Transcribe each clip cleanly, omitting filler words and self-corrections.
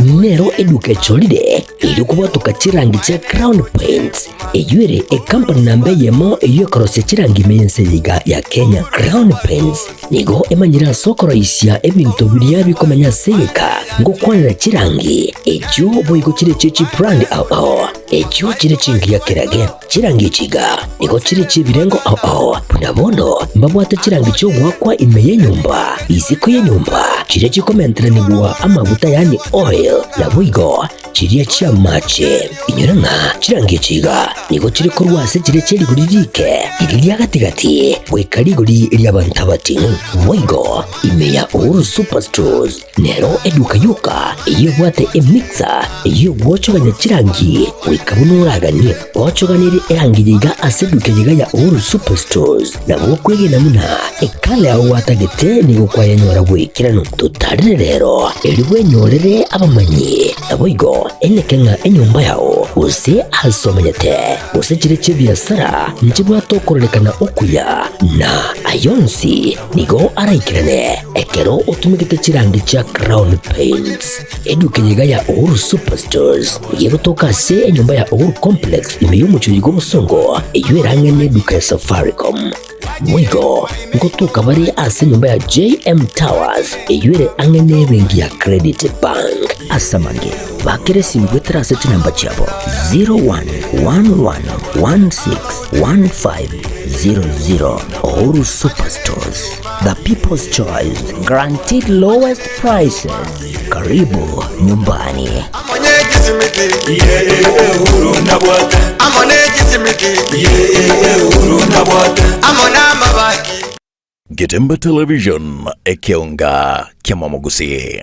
Nero eduka echorire erio kobwatoka chirangi chia Crown Paints, eyio ere ekampani namba eyemo eyio ekorosia chirangi ime y'ense eye iga ya Kenya. Crown Paints nigo emanyire ase okoroisia ebinto biria bikomenya ase egeka ngokwanera chirangi echio boigo chire echio chibrand ao ao echio chire chingiya kerage. Chirangi echi iga nigo chire chi'ebirengo ao ao, buna bono mbabwate chirangi chi'ogoakwa ime y'enyomba, isiko y'enyomba, chiria chikomenteranigwa amaguta yaani oil, naboigo chiria chi'amache. Inyora ng'a chirangi echi iga nigo chire korwa ase chiria chie rigori riike, riria ria gati-gati, goika rigori ri'abanto abating'u. Boigo ime ya Uhuru Superstores Nero eduka yoka eyio ebwate emixer eyio egwochogania chirangi goika buna oraganie. Gochoganerie erangi eye iga ase eduka eye iga ya Uhuru Superstores nabo okwegena buna ekala yao gwatagete nigo kwayenyora bw'ekeranu. Totarere rero erio bwenyorere abamanyi naboigo eneke ng'a enyomba yao gose ase omenyete gose chire chi'ebiasara nchibwate okororekana okuya na ayonsi Nigo araikerane ekero otumegete chirangi chia Crown Paints. Eduka eye iga ya Uhuru Superstores nigo egotoka ase enyomba ya Uhuru Complex ime y'omochie oyo bw'obosongo eyio erang'e neduka ya Safaricom. Boigo ngotoka bare ase enyomba ya JM Towers eyio ere ang'e nebenki ya Credit Bank. Ase amange, bakera esimi goetera ase chinamba chiabo 0111161500. Uhuru Superstores, the people's choice, guaranteed lowest prices. Karibu nyumbani. Getembe Television, ekeonga ki'amamogusii.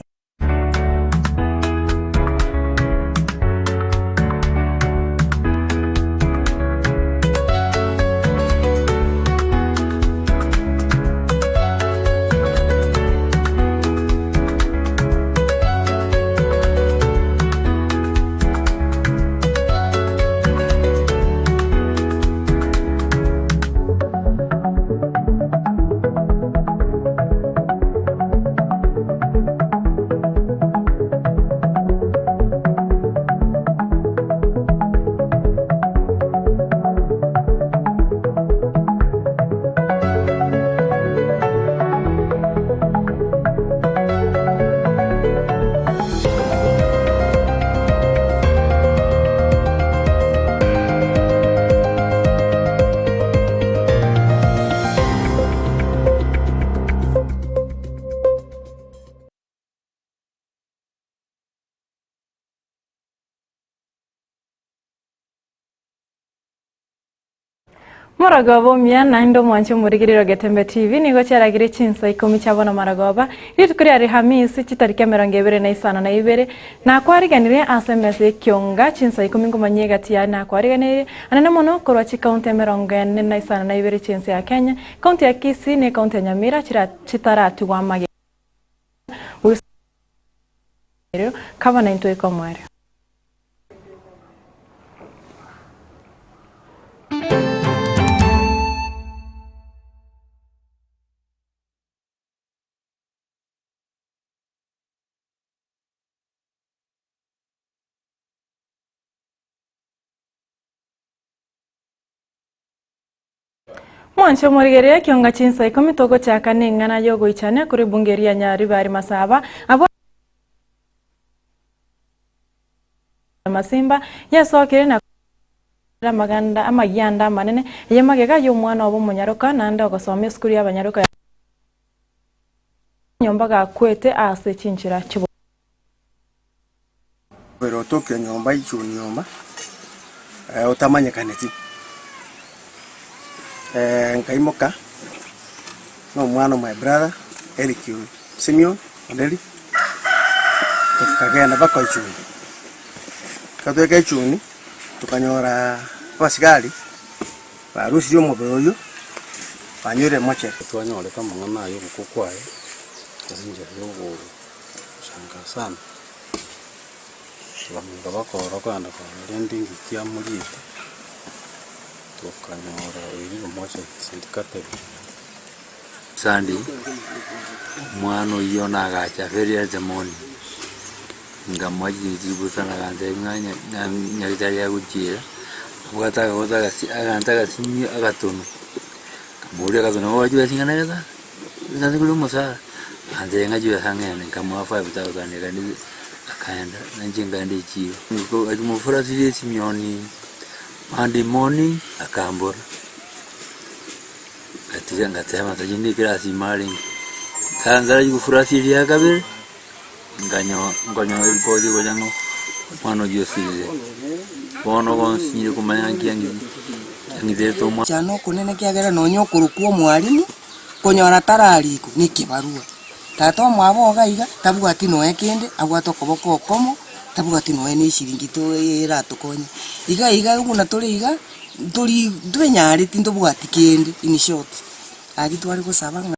Morogoba omuya naende omwanche omorigereria o Getembe TV nigo chiaragire chinsa ikomi chia bono marogoba, rituko ria Rihamisi chitariki emerongo ebere na isano na ibere, nakwariganirie ase emesa y'ekionga chinsa ikomi nkomanyia egati yaye nakwariganirie anene mono korwa chikaunti emerongo ene na isano na ibere chi'ense ya Kenya, Ekaunti ya Kisii na ekaunti ya Nyamira chitaratigwa amagena Kaba naintwe iko omoerio. Mwanche omorigereria ekionga chinsa ikomi togochaka neng'ana yogoichania korwa ebunge eria ya Nyaribari Masaba abwo Masimba yesokire na amaganda amagianda amanene eye magega y'omwana obo omonyaroka naende ogosoma esukuru y'abanyaroka ya nyomba gakwete ase chinchera chibo. Ere otokire nyomba ichuni nyomba, otamanyekaneti, nkaimoka na omwana o my brother Eric Simeon Onderi, tokagenda mpaka ichuni. Ekero twaika ichuni, tokanyora abasigari barusirie omobere oyio, banyoire mortuary. Twanyorete amang'ana aya ogokwa kwaye ase enchera ya ogoshangaa sana. Tobamanyete bakorora kogenda korora rende engaki amoriete, tokanyora oirire mortuary St. Catherine. Sunday, omwana oyio nagacha very early morning. Nkamoa chiringi chilifu isano agantebia ng'a nya- nya- nyagetari agochiera, abwate akagoto agasi aganto agasinyu agatonu. Nkamoboria agatonu nabo chibesa ing'ana gete, nase kore omosara, agantebia ng'a chibesa ng'ende, nkamoa 5000 ekaenda akaenda, na inche nkaenda echiro. Akimofurasirie esimioni Monday morning akambora. Ngatiga ngateba tachia ne eclass ime arenge, nkaansa gofurasi eria ya kabere, nkanyo nkonyora eripoti egocha ng'a omwana oyio osirire. Bono bonsi komanya nki ang'iterete omwana. Chana okonene ekiagera nonya okorokwa omwalimu, konyora tararikwa na ekebarua. Tata omwabo iga iga, tabwati nonya kende, abwate okoboko okomo, tabwati nonya na eshiringi to eratokonye. Iga iga buna tore iga, ntori ntwenyareti ntobwati kende in short, gaki tware gosaba ng'a.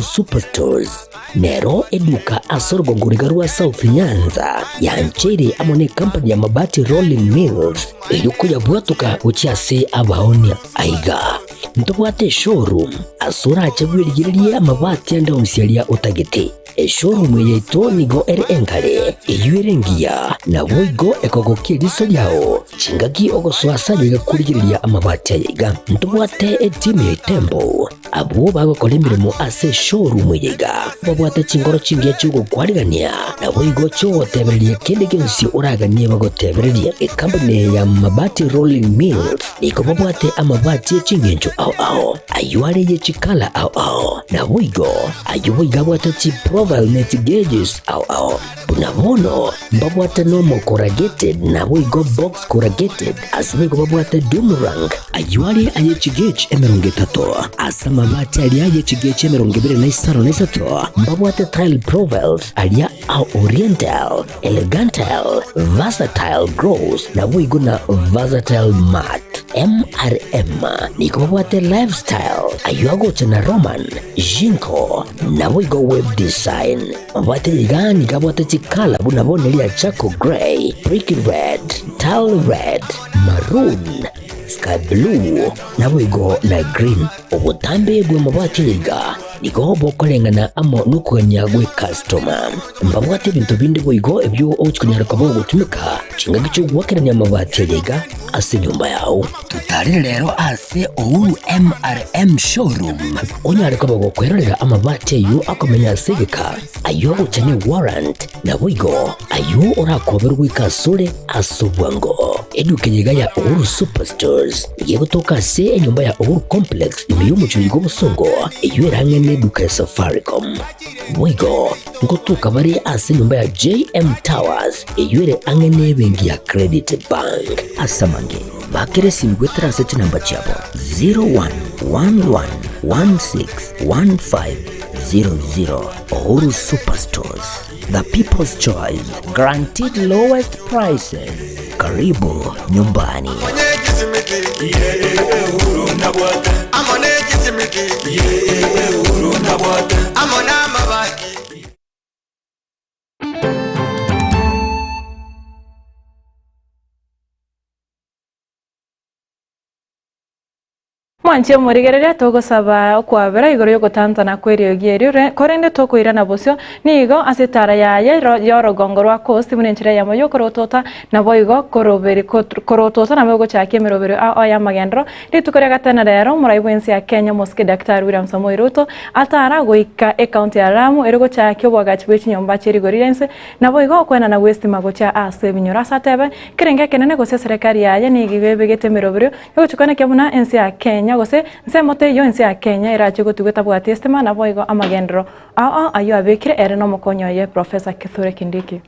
Superstores nero eduka ase orogongo riga rwa South Nyanza yancheire amo ne company ya Mabati Rolling Mills erio koyabwatoka gochia ase abaonia. Aiga ntobwate eshowroom ase orache bwerigererie amabati ande onsi aria otagete. Eshowroom eye yaito nigo ere enkare, eyio ere engiya, naboigo ekogokia eriso riao chingaki ogosoa ase ayaiga korigereria amabati ayaiga. Ntobwate etimu ya Itembo Abwo bagokora emeremo ase eshowroom eye iga babwate chinkoro chingiya chi'ogokwarigania, naboigo chi'ogotebereria kende gionsi oraganie bagotebererie. Ekampuni eye ya Mabati Rolling Mills nigo babwate amabati e chingencho ao ao, ayio are ye chikala ao ao, naboigo ayio boigo abwate chiprofile ne chigauges ao ao. Buna bono mbabwate nomo corrugated naboigo box corrugated, ase boigo babwate doom rank, ayio are aye chigauge 30, ase amabati aria aye chigauge 23 mbabwate tile profiles aria a oriental, elegantile, versatile gloss naboigo na versatile matte. MRM nigo babwate lifestyle ayio agocha na Roman, Jinko naboigo web design. Mabwate iga nigo abwate chikala buna bono eria charcoal grey, brick red, tile red, maroon, sky blue, naboigo na green. Obotambe bw'amabati aya iga nigo bokoreng'ana amo nokogania gw'ecustoma. Mbabwate ebinto binde boigo ebio ogochia konyara koba ogotumeka chingaki chi'ogoakerania amabati aya iga ase enyomba yao. Totarere rero ase Uhuru MRM Showroom onyare koba gokwerorera amabati ayio akomenya ase egeka, ayio agocha ne warrant, naboigo ayio orakoberwe goika asore ase obwango. Eduka eye iga ya Uhuru Superstores nigo egotoka ase enyomba ya Uhuru Complex ime y'omochie oiga obosongo, eyio ere ang'e neduka ya Safaricom. Boigo ngotoka bare ase enyomba ya JM Towers eyio ere ang'e nebenki ya Credit Bank. Ase amange, bakera esimi goetera ase chinamba chiabo 0111161500. Uhuru Superstores, the people's choice, guaranteed lowest prices. Karibu nyumbani. Mwanche omorigereria togosaba okwabera igoro y'ogotantana kw'eriogi erio, korende tokoirana bosio, nigo ase etara yaye y'orogongo rwa Coast buna enchera eyemo y'okorotota, naboigo koroberi korotota nabo egochakia emeroberio ao y'amagenderero. Rituko ria gatano rero, omorai bw'ense ya Kenya omosike Daktari William Samoei Ruto atara goika ecounty ya Lamu ere gochakia oboagachi bwe chinyomba chie rigori ri'ense naboigo okoenana gw'estima gochia ase ebinyoro. Ase atebe, ekerengo ekenene gose eserekari yaye nigo ebegete emeroberio Egochikonekia buna ense ya Kenya gose nsemo teiyo ense ya Kenya erache gotigwa etabwati estima naboigo amagenderero ao ao ayio abekire ere nomokonyi oye Professor Kithure Kindiki.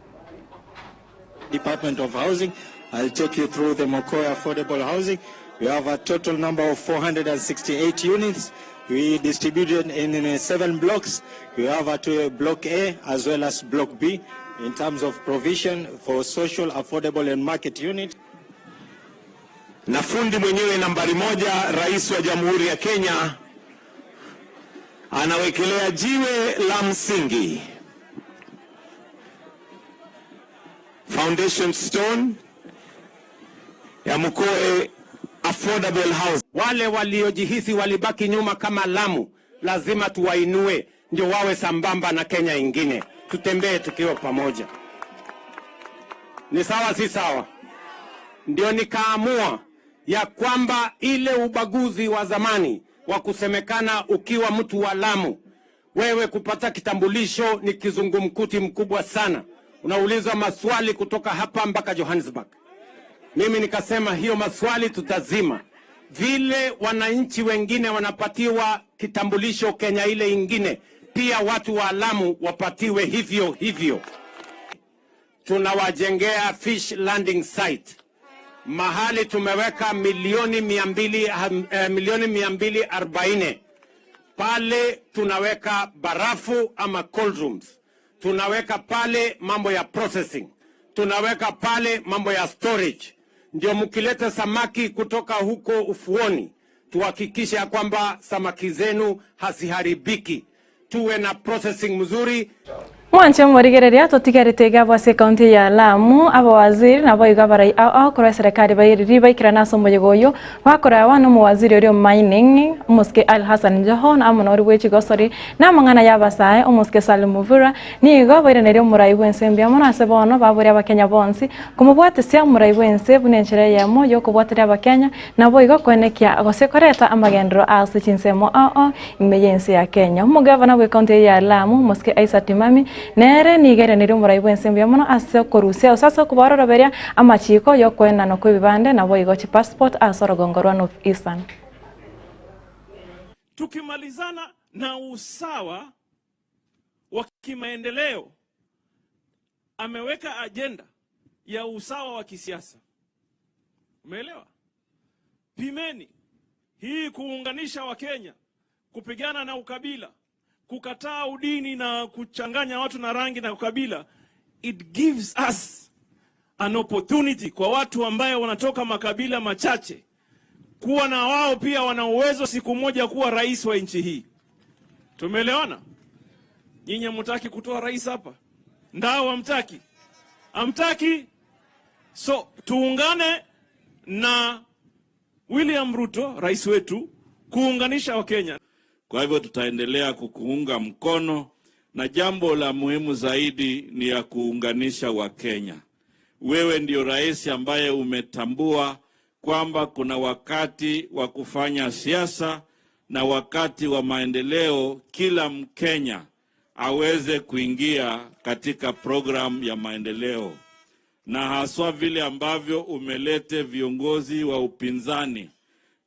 Department of Housing. I'll take you through the Mokoe Affordable Housing. We have a total number of 468 units. We distributed in, in seven blocks. We have a to block A as well as block B in terms of provision for social, affordable and market unit. Na fundi mwenyewe nambari moja, Rais wa Jamhuri ya Kenya anawekelea jiwe la msingi, foundation stone ya Mukoe Affordable House. Wale waliojihisi walibaki nyuma kama Lamu, lazima tuwainue ndio wawe sambamba na Kenya ingine, tutembee tukiwa pamoja. Ni sawa, si sawa? Ndio nikaamua ya kwamba ile ubaguzi wa zamani wa kusemekana ukiwa mtu wa Lamu wewe kupata kitambulisho ni kizungumkuti mkubwa sana, unaulizwa maswali kutoka hapa mpaka Johannesburg. Mimi nikasema hiyo maswali tutazima, vile wananchi wengine wanapatiwa kitambulisho Kenya ile ingine, pia watu wa Lamu wapatiwe hivyo hivyo. Tunawajengea fish landing site mahali tumeweka milioni mia mbili, milioni 240 pale tunaweka barafu ama cold rooms, tunaweka pale mambo ya processing, tunaweka pale mambo ya storage, ndio mkileta samaki kutoka huko ufuoni tuhakikishe ya kwamba samaki zenu haziharibiki, tuwe na processing mzuri. Mwanche morigereria totigarete iga abwo ase ekaunti ya Lamu, abawaziri naboigo abarai ao ao korwa eserekari bairiri baikerane ase omoyega oyio bakorawa na omowaziri oria o Mining omosike Ali Hassan Joho amo na oria bwe chigosori na amang'ana ya abasae omosike Salim Mvurya nigo bairaneria omorai bwense mbuya mono ase bono baboria abakenya bonsi komobwatesia omorai bwense buna enchera eyemo yokobwateria abakenya naboigo koenekia gose koreta amagenderero ase chinsemo ao ao Ime y'ense ya Kenya, omogavana bw'ecounty eye ya Lamu, omosike Isaac Timami, nere nigo airaneirie omorai bw'ense mbuya mono ase okorusia gose ase okobaroroberia amachiiko y'okoenanwa kw'ebibande naboigo chipassport ase orogongo rwa North Eastern. Tukimalizana na usawa wa kimaendeleo, ameweka ajenda ya usawa wa kisiasa. Umeelewa? Pimeni hii kuunganisha Wakenya, kupigana na ukabila, kukataa udini na kuchanganya watu na rangi na ukabila, it gives us an opportunity kwa watu ambayo wanatoka makabila machache kuwa na wao pia wana uwezo siku moja kuwa rais wa nchi hii. Tumeelewana? Nyinyi hamtaki kutoa rais hapa? Ndao hamtaki? Hamtaki? So tuungane na William Ruto, rais wetu, kuunganisha Wakenya. Kwa hivyo tutaendelea kukuunga mkono, na jambo la muhimu zaidi ni ya kuunganisha Wakenya. Wewe ndio rais ambaye umetambua kwamba kuna wakati wa kufanya siasa na wakati wa maendeleo, kila Mkenya aweze kuingia katika programu ya maendeleo, na haswa vile ambavyo umelete viongozi wa upinzani.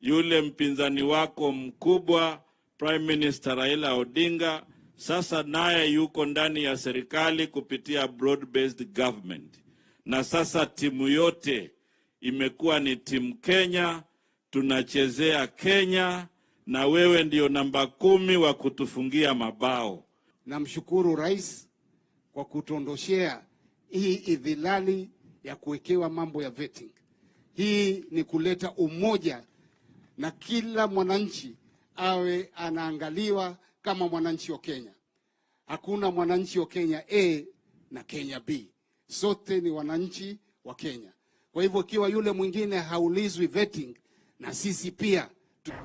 Yule mpinzani wako mkubwa Prime Minister Raila Odinga sasa naye yuko ndani ya serikali kupitia broad based government, na sasa timu yote imekuwa ni timu Kenya, tunachezea Kenya, na wewe ndio namba 10 wa kutufungia mabao. Namshukuru Rais kwa kutuondoshea hii idhilali ya kuwekewa mambo ya vetting. Hii ni kuleta umoja na kila mwananchi awe anaangaliwa kama mwananchi wa Kenya. Hakuna mwananchi wa Kenya A na Kenya B. Sote ni wananchi wa Kenya. Kwa hivyo ikiwa yule mwingine haulizwi vetting, na sisi pia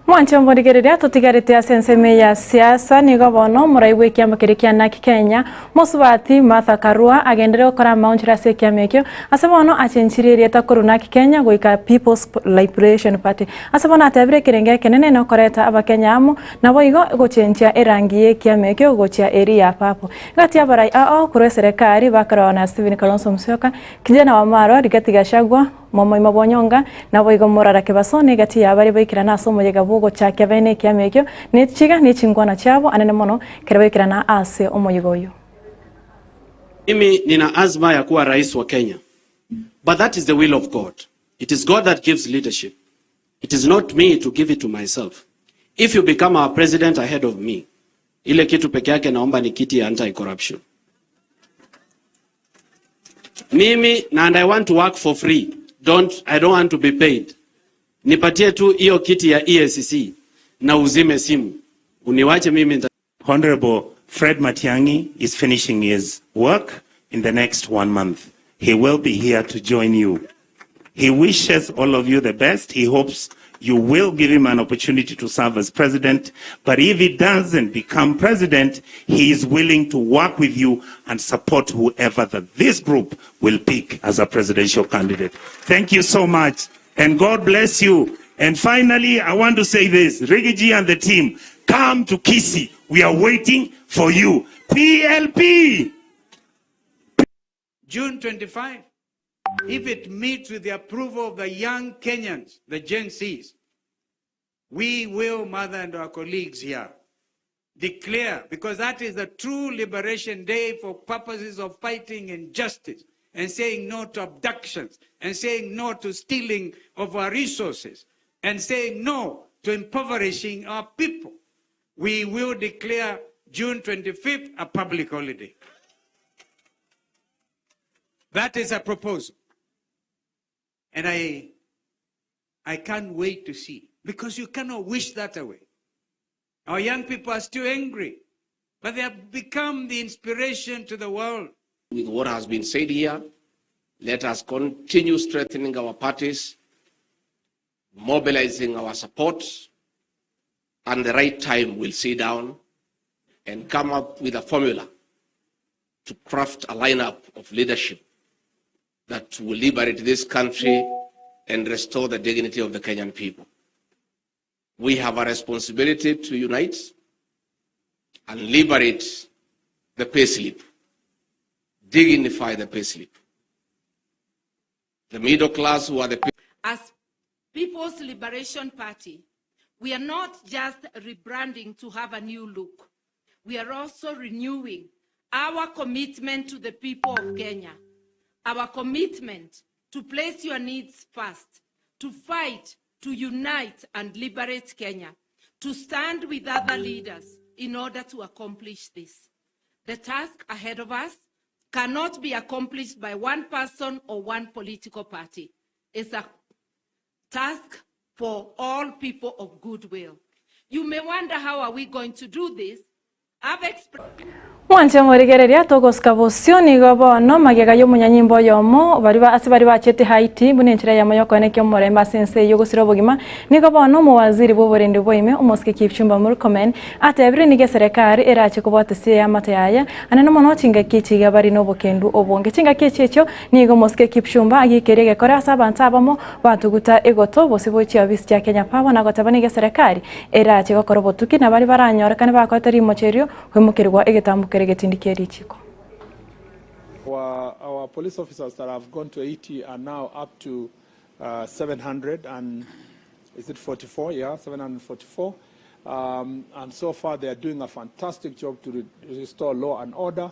Mwanche omorigereria totigarete ase ensemo eye ya siasa nigo bono omorai bw'ekiama keria kia Narc Kenya mosubati Martha Karua agenderere gokora amaonchore ase ekiama ekio ase bono achenchirie erieta korwa Narc Kenya goika People's Liberation Party ase bono atebire ekerengo ekenene nokoreta abakenya amo naboigo gochenchia erangi y'ekiama ekio gochia eri ya purple. Egati y'abarai ao korwa eserekari bakarorwa na Stephen Kalonzo Musyoka, Kijana wa Marwa, Rigathi Gachagua, Momoima bw'onyonga, naboigo morara kebasoni egati y'abaria baikerana ase omoyega bw'ogochakia bene ekiama ekio, ne chiga ne chinkwana chiabo anene mono ekero baikerana ase omoyega oyio. Mimi nina azma ya kuwa rais wa Kenya. But that is the will of God. It is God that gives leadership. It is not me to give it to myself. If you become our president ahead of me, ile kitu peke yake naomba ni kiti ya anti-corruption. Mimi, and I want to work for free. I don't want to be paid. Nipatie tu hiyo kiti ya EACC na uzime simu. Uniwache mimi nita Honorable Fred Matiang'i is finishing his work in the next one month. He will be here to join you. He wishes all of you the best. He hopes you will give him an opportunity to serve as president. But if he doesn't become president, he is willing to work with you and support whoever that this group will pick as a presidential candidate. Thank you so much. And God bless you. And finally, I want to say this Riggy G and the team, come to Kisii. We are waiting for you. PLP! June 25, if it meets with the approval of the young Kenyans, the Gen Zs, we will, mother and our colleagues here, declare, because that is the true liberation day for purposes of fighting injustice and saying no to abductions and saying no to stealing of our resources and saying no to impoverishing our people. We will declare June 25th a public holiday. That is a proposal. And I, I can't wait to see, because you cannot wish that away. Our young people are still angry, but they have become the inspiration to the world. With what has been said here, let us continue strengthening our parties, mobilizing our support, and the right time we'll sit down and come up with a formula to craft a lineup of leadership that will liberate this country and restore the dignity of the Kenyan people. We have a responsibility to unite and liberate the payslip, dignify the payslip. The middle class who are the As People's Liberation Party, we are not just rebranding to have a new look. We are also renewing our commitment to the people of Kenya, our commitment to place your needs first, to fight, to unite and liberate Kenya, to stand with other leaders in order to accomplish this. The task ahead of us cannot be accomplished by one person or one political party. It's a task for all people of goodwill. You may wonder how are we going to do this? I've expressed Mwanche morigereria togosika bosio nigo bono magega y'omonyanyimbo oyomo baria ba ase baria bachete Haiti buna enchera eyemo y'okoenekia omorembe ase ense eyio gosira obogima nigo bono omowaziri bw'oborendi bwaime omosike Kipchumba Murkomen atebire nigo eserekari erache kobwatesia eamate yaye anene mono chingaki echi iga bari nobokendu obonge chingaki echi echio nigo omosike Kipchumba agiikerie egekore ase abanto abamo batuguta egoto bosio bwe chiofisi chia Kenya Power na goteba nigo eserekari Erache gokora obotuki, na baria baranyorekane bakorete rimocho erio, koimokerigwa egetambo keria egetindi kie richiko. Our, our police officers that have gone to Haiti are now up to uh, 700 and is it 44? Yeah, 744. Um, and so far they are doing a fantastic job to re restore law and order.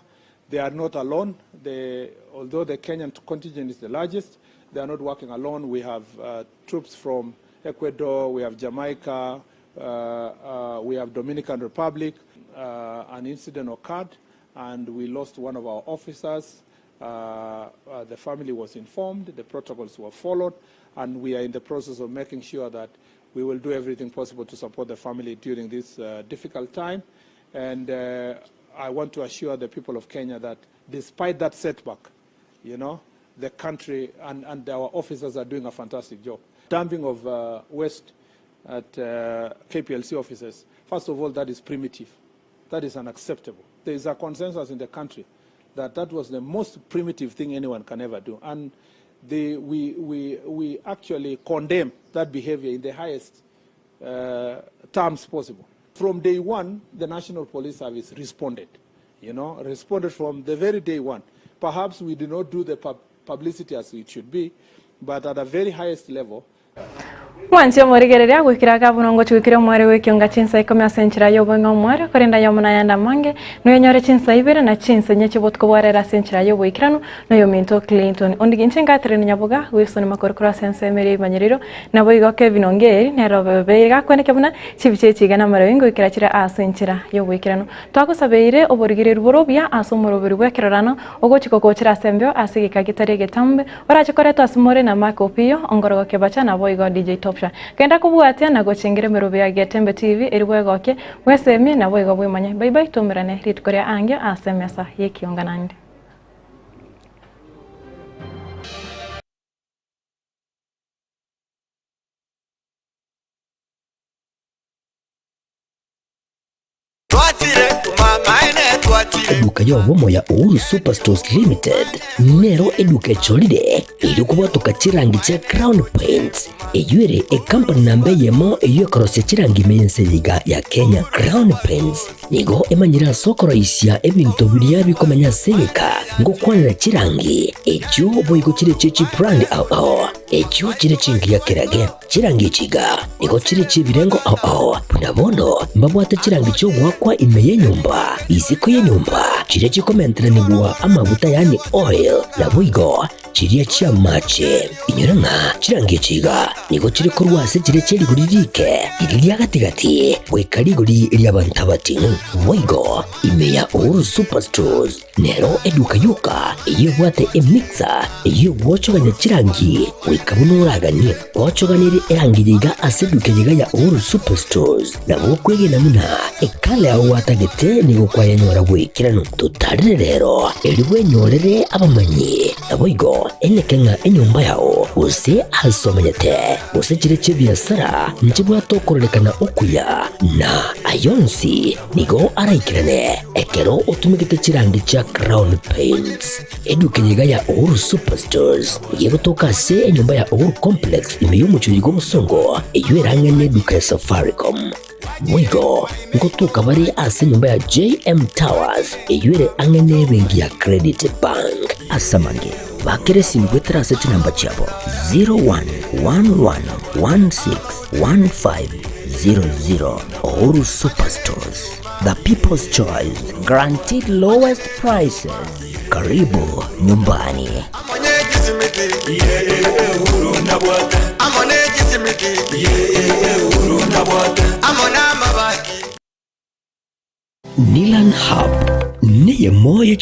They are not alone. They, although the Kenyan contingent is the largest, they are not working alone. We have uh, troops from Ecuador, we have Jamaica, uh, uh, we have Dominican Republic. Uh, an incident occurred and we lost one of our officers. Uh, uh, the family was informed, the protocols were followed, and we are in the process of making sure that we will do everything possible to support the family during this uh, difficult time. And uh, I want to assure the people of Kenya that despite that setback, you know, the country and, and our officers are doing a fantastic job. Dumping of uh, waste at uh, KPLC offices, first of all, that is primitive. That is unacceptable. There is a consensus in the country that that was the most primitive thing anyone can ever do. And the, we, we, we actually condemn that behavior in the highest uh, terms possible. From day one, the National Police Service responded, you know, responded from the very day one. Perhaps we did not do the pub publicity as it should be, but at a very highest level, Mwanche omorigereria goikera gabuna ngochi goikera omware bw'ekionga chinsa ikomi ase enchera y'obong'e omware, korende aye omonaya ande amange, noyenyore chinsa ibere na chinsa inye chi'obotuko bwarere ase enchera y'oboikeranu, noyominto Clinton. Ondigie inche ngaterania nyaboga, Wilson Makori korwa ase ensemo eria y'ebimanyerero, Naboigo Kevin Ongeri nere obebeire gakweneka buna chibicha echi iga namareo ngoikera chire ase enchera y'oboikeranu. Twagosabeire oborigereru bore obuya ase omoroberi bw'ekerorano ogochia kogochera ase embeo ase egeka getari egetambe orache koretwa ase more na Mark Opiyo, Ongorogo Kebacha naboigo DJ Top Shot. Joshua. Genda kobwatia na gochengera emerobe ya Getembe TV eri bwegokie, bwesemie naboigo bwemanye. Bye bye toumerane rituko ria angio ase emesa y'ekionga naende. Eduka y'obomo ya Uhuru Superstores Limited nero eduka echorire erio kobwatoka chirangi chia Crown Paints eyio ere ekampani namba eyemo eyio ekorosia chirangi ime y'ense eye iga ya Kenya. Crown Paints nigo emanyire ase okoroisia ebinto biria bikomenya ase egeka ngokwanera chirangi echio boigo chire chie chibrand ao ao echio chire chingiya kerage. Chirangi echi iga nigo chire chi'ebirengo ao ao, buna bono mbabwate chirangi chi'ogoakwa ime y'enyomba, isiko y'enyomba, chiria chikomenteranigwa amaguta yaani oil, naboigo chiria chi'amache. Inyora ng'a chirangi echi iga nigo chire korwa ase chiria chie rigori riike, riria ria gati-gati, goika rigori ri'abanto abating'u. Boigo ime ya Uhuru Superstores Nero eduka yoka eyio ebwate emixer eyio egwochogania chirangi goika buna oraganie. Gwochoganirie erangi yaiga ase eduka eyeiga ya Uhuru Superstores nabo okwegena buna ekala yao gwatagete nigo kwayenyora bw'ekeranu. Totarire rero erio bwenyorere abamanyi naboigo eneke ng'a enyomba yao gose ase omenyete gose chire chi'ebiasara nchibwate okororekana okuya na ayonsi Nigo araikerane ekero otumegete chirangi chia Crown Paints. Eduka eye iga ya Uhuru Superstores nigo egotoka ase enyomba ya Uhuru Complex ime y'omochie oyo bw'obosongo eyio erang'ane eduka ya Safaricom. Boigo ngotoka bare ase enyomba ya JM Towers eyio ere ang'e n'ebenki ya Credit Bank. Ase amange, bakera esimi goetera ase chinamba chiabo 0111161500. Uhuru Superstores, the people's choice, guaranteed lowest prices. Karibu nyumbani. Nilan Hub neyemo ye.